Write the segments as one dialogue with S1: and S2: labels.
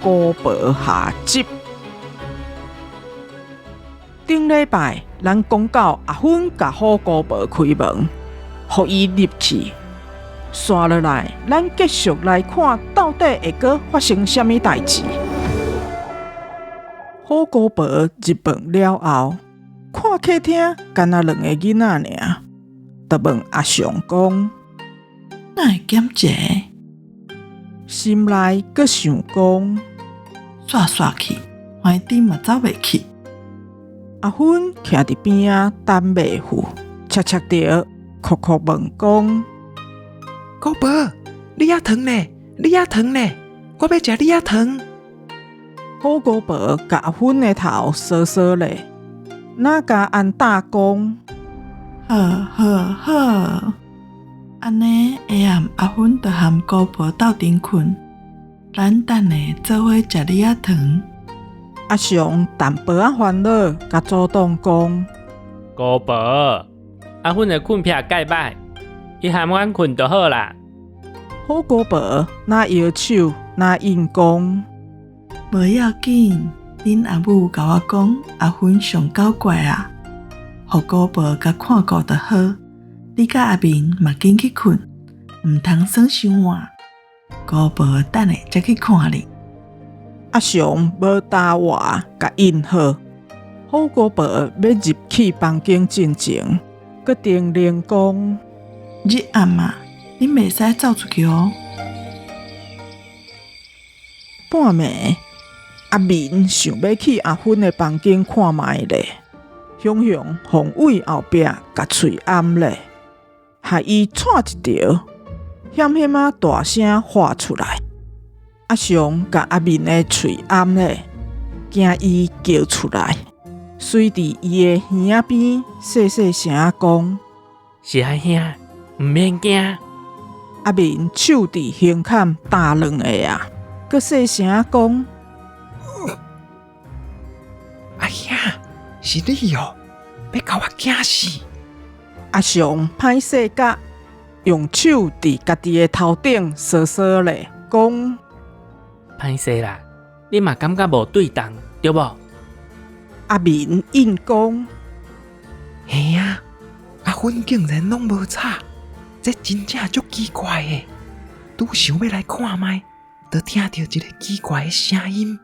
S1: 姑婆下集。頂禮拜，咱講到阿芬共虎姑婆開門，予伊入去。紲落來，咱繼續來看到底會閣發生啥物代誌。虎姑婆入門了後，看客廳干焦兩个囡仔爾，就問阿雄講：
S2: 哪會減一个？
S1: 心內閣想講：
S2: 煞煞去，橫佇嘛走袂去。
S1: 阿芬徛佇邊仔等妹夫，悄悄著哭哭問講：
S3: 姑婆，李仔糖呢？李仔糖呢？我欲食李仔糖。
S1: 虎姑婆共阿芬的頭梳梳咧，若共安膽講：
S2: 好好好，按呢下暗阿芬就和姑婆鬥陣睏，咱等下做伙食李仔糖。
S1: 阿雄淡薄仔煩惱，共阻擋講：
S4: 姑婆，阿芬的睏癖蓋䆀，伊和阮睏就好啦。
S1: 虎姑婆若搖手，若應講：
S2: 無要緊，恁阿母共我講，阿芬上搞怪啊，予姑婆共看顧就好。你佮阿明嘛緊去睏，毋通耍傷晚。姑婆等下才去看你。
S1: 阿雄無答話，共應好。虎姑婆欲入去房間進前，閣叮嚀講：
S2: 日暗啊，恁袂使走出去哦。
S1: 半暝，阿明想欲去阿芬的房間看覓咧，雄雄予對後壁共喙掩咧，害伊掣一著，險險仔大聲喊出來。阿雄共阿明的喙掩咧，驚伊叫出來，隨佇伊的耳仔邊細細聲講：
S4: 是阿兄，毋免驚。
S1: 阿明手佇胸坎搭兩下啊，閣細聲講：
S3: 阿兄，是你哦，欲共我驚死！
S1: 阿雄歹勢甲用手佇家己的頭頂梳梳咧，講：
S4: 歹勢啦，你嘛感覺無對動，對無？
S1: 阿明應講：
S3: 嘿啊，阿芬竟然攏無吵，這真正足奇怪的。拄想欲來看覓，就聽著一个奇怪的聲音。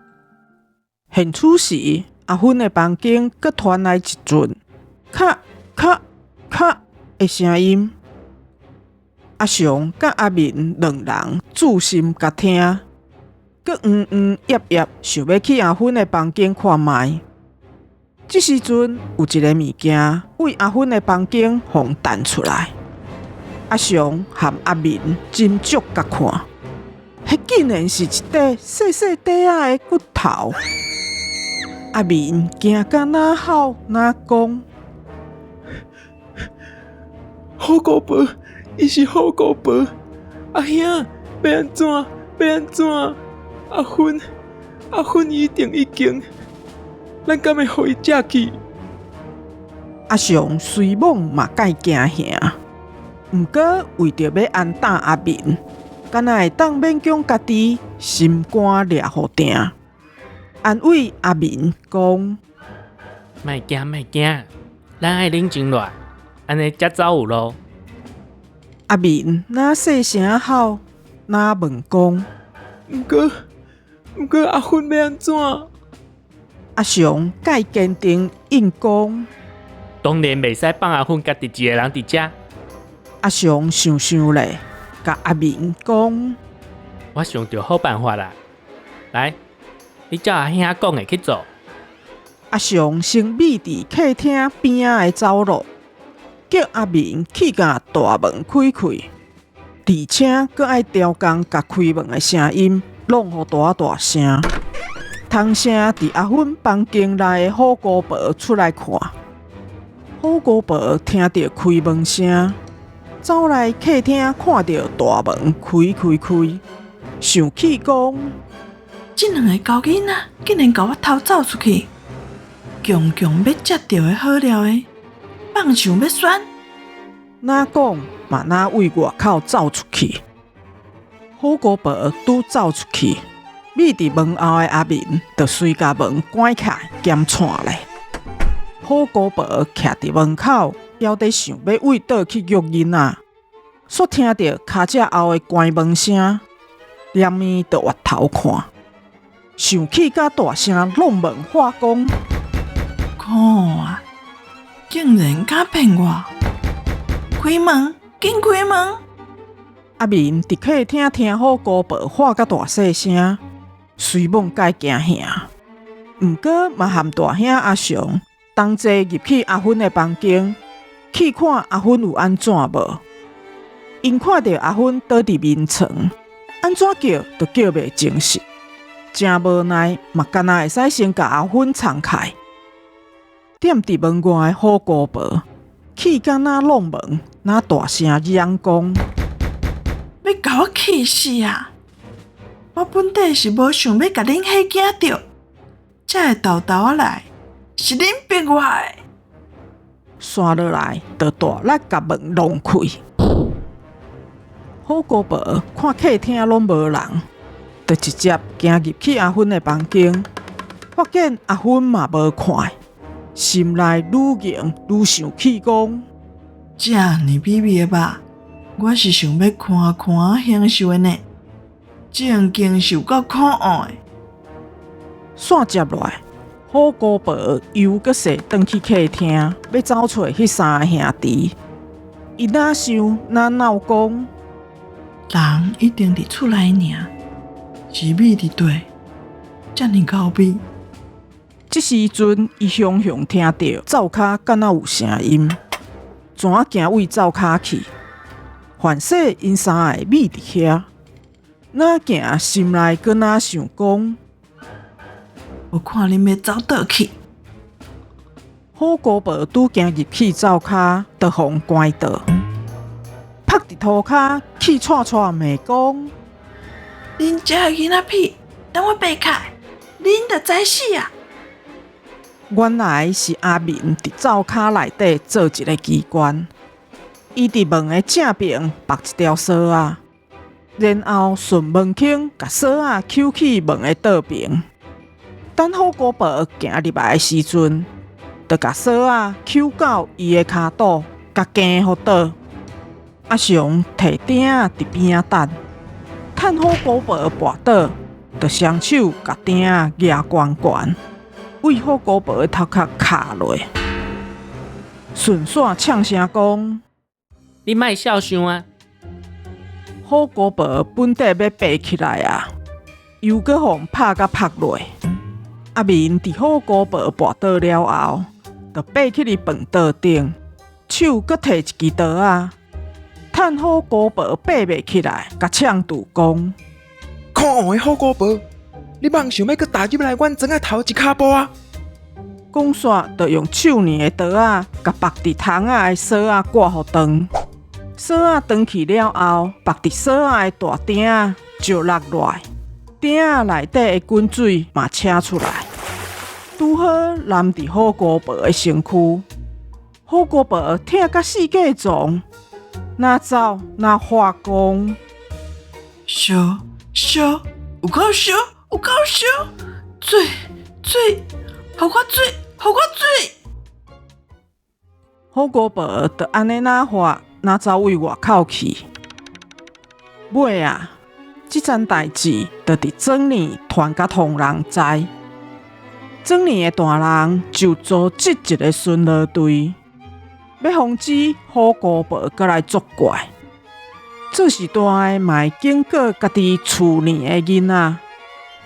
S1: 現此時，阿芬的房間閣傳來一陣咔咔咔的聲音。阿雄佮阿明兩人注心共聽，閣黃黃掖掖想欲去阿芬的房間看覓。這時陣有一个物件對阿芬的房間予彈出來。阿雄和阿明斟酌共看，彼竟然是一塊細細塊仔的骨頭。阿明驚甲若吼若講：
S3: 虎姑婆，伊是虎姑婆。阿兄，欲按怎？欲按怎？阿芬，阿芬一定已經，咱敢會予伊食去？
S1: 阿雄雖罔嘛蓋驚嚇，毋過為著欲安膽阿明，敢若會當勉強家己心肝掠予定，安慰阿明講：
S4: 莫驚莫驚，咱愛冷靜落來，按呢才走有路。
S1: 阿明若細聲吼，若問講：
S3: 毋過，毋過阿芬欲按怎？
S1: 阿雄蓋堅定應講：
S4: 當然袂使放阿芬家己一个人佇遮。
S1: 阿雄想想咧，共阿明講：
S4: 我想著好辦法啦，來，你照阿兄講的去做。
S1: 阿雄先覕佇客廳邊仔的走廊，叫阿明去共大門開開，而且閣愛調工共開門的聲音弄予大大聲。通聲佇阿芬房間內的虎姑婆出來看，虎姑婆聽著開門聲，走來客廳，看著大門開開開，生氣講：
S2: 這兩个猴囡仔竟然共我偷走出去，強強欲食著的好料的，放想欲選。
S1: 若講嘛，若對外口走出去。虎姑婆拄走出去，覕佇門後的阿明就隨共門關起來兼掣咧。虎姑婆徛佇門口，猶咧想欲對佗去約囡仔，煞聽著跤跡後的關門聲，連鞭就越頭看，生氣甲大聲挵門喊講：
S2: 看啊！竟然敢騙我！開門，緊開門！
S1: 阿明佇客廳聽虎姑婆喊甲大細聲，雖罔蓋驚嚇，毋過嘛和大兄阿雄同齊入去阿芬的房間，去看阿芬有按怎無。𪜶看著阿芬倒佇眠床，按怎叫都叫袂精神，誠無奈嘛，干焦會使先共阿芬摠開。踮佇門外的虎姑婆，氣甲若挵門，若大聲嚷講：
S2: 欲共我氣死啊！我本底是無想欲共恁嚇驚著，才會沓沓仔來，是恁逼我的。
S1: 紲落來，就大力共門挵開。虎姑婆看客廳攏無人，就直接行入去阿芬的房間，發現阿芬嘛無看，心內愈凝愈生氣，講：
S2: 遮爾美味的肉，我是想欲看看享受的呢，正經是有夠可惡的。
S1: 煞接落來，虎姑婆又閣踅轉去客廳，欲走揣彼三个兄弟。伊若想若鬧講，
S2: 人一定佇厝內爾，是覕佇佗，遮爾厚味。
S1: 這時陣，伊雄雄聽著灶跤敢若有聲音，怎仔行對灶跤去？凡勢𪜶三个覕佇遐，若行心內閣若想講，
S2: 我看恁欲走佗去。
S1: 虎姑婆拄行入去灶跤，就予人關倒，拍佇塗跤，氣喘喘罵講：
S2: 恁這个囡仔屁，等我爬起來，恁就知死啊！
S1: 原來是阿明佇灶跤內底做一个機關，伊佇門的正爿縛一條索仔，然後順門框共索仔搝去門的倒爿。等虎姑婆行入來的時陣，就共索仔搝到伊的跤肚，共鉗予倒。阿雄提釘仔佇邊仔等，趁虎姑婆跋倒，就雙手共釘仔舉懸懸，對虎姑婆的頭殼敲落，順紲嗆聲講：
S4: 你莫痟想啊！
S1: 虎姑婆本底欲爬起來啊，又閣予人拍甲趴落。阿明佇虎姑婆跋倒了後，就爬去伊飯桌頂，手閣提一支刀仔，趁虎姑婆爬袂起來，共嗆住講：
S3: 可惡的虎姑婆，你妄想欲閣踏入來阮庄仔頭一跤步啊！
S1: 講煞就用手呢的刀仔，共縛佇窗仔的索仔割予斷。索仔斷去了後，縛佇索仔的大釘仔就落來，釘仔內底的滾水嘛捙出來，拄好淋佇虎姑婆的身軀。虎姑婆疼甲四界撞，若走若喊講：
S2: 燒燒，有夠燒，有夠燒，水水，予我水，予我水。
S1: 虎姑婆就按呢若喊，若走對外口去。尾仔，這樁代誌就佇庄裡傳甲通人知。庄裡的大人就組織一个巡邏隊，欲防止虎姑婆閣來作怪。做序大的嘛會警告家己厝裡的囡仔，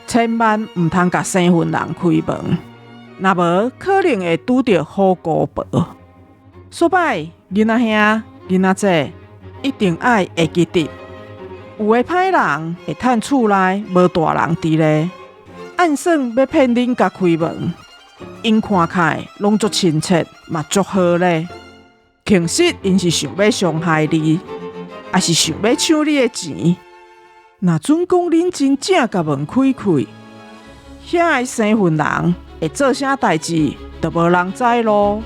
S1: 千萬毋通共生份人開門，若無可能會拄著虎姑婆。所擺囡仔兄、囡仔姐一定愛會記得，有的歹人會趁厝內無大人佇咧，按算欲騙恁共開門，𪜶看起來攏足親切，嘛足好咧。其實𪜶是想欲傷害你，抑是想欲搶你的錢。若準講恁真正共門開開，遐个生份人會做啥代誌，就無人知囉。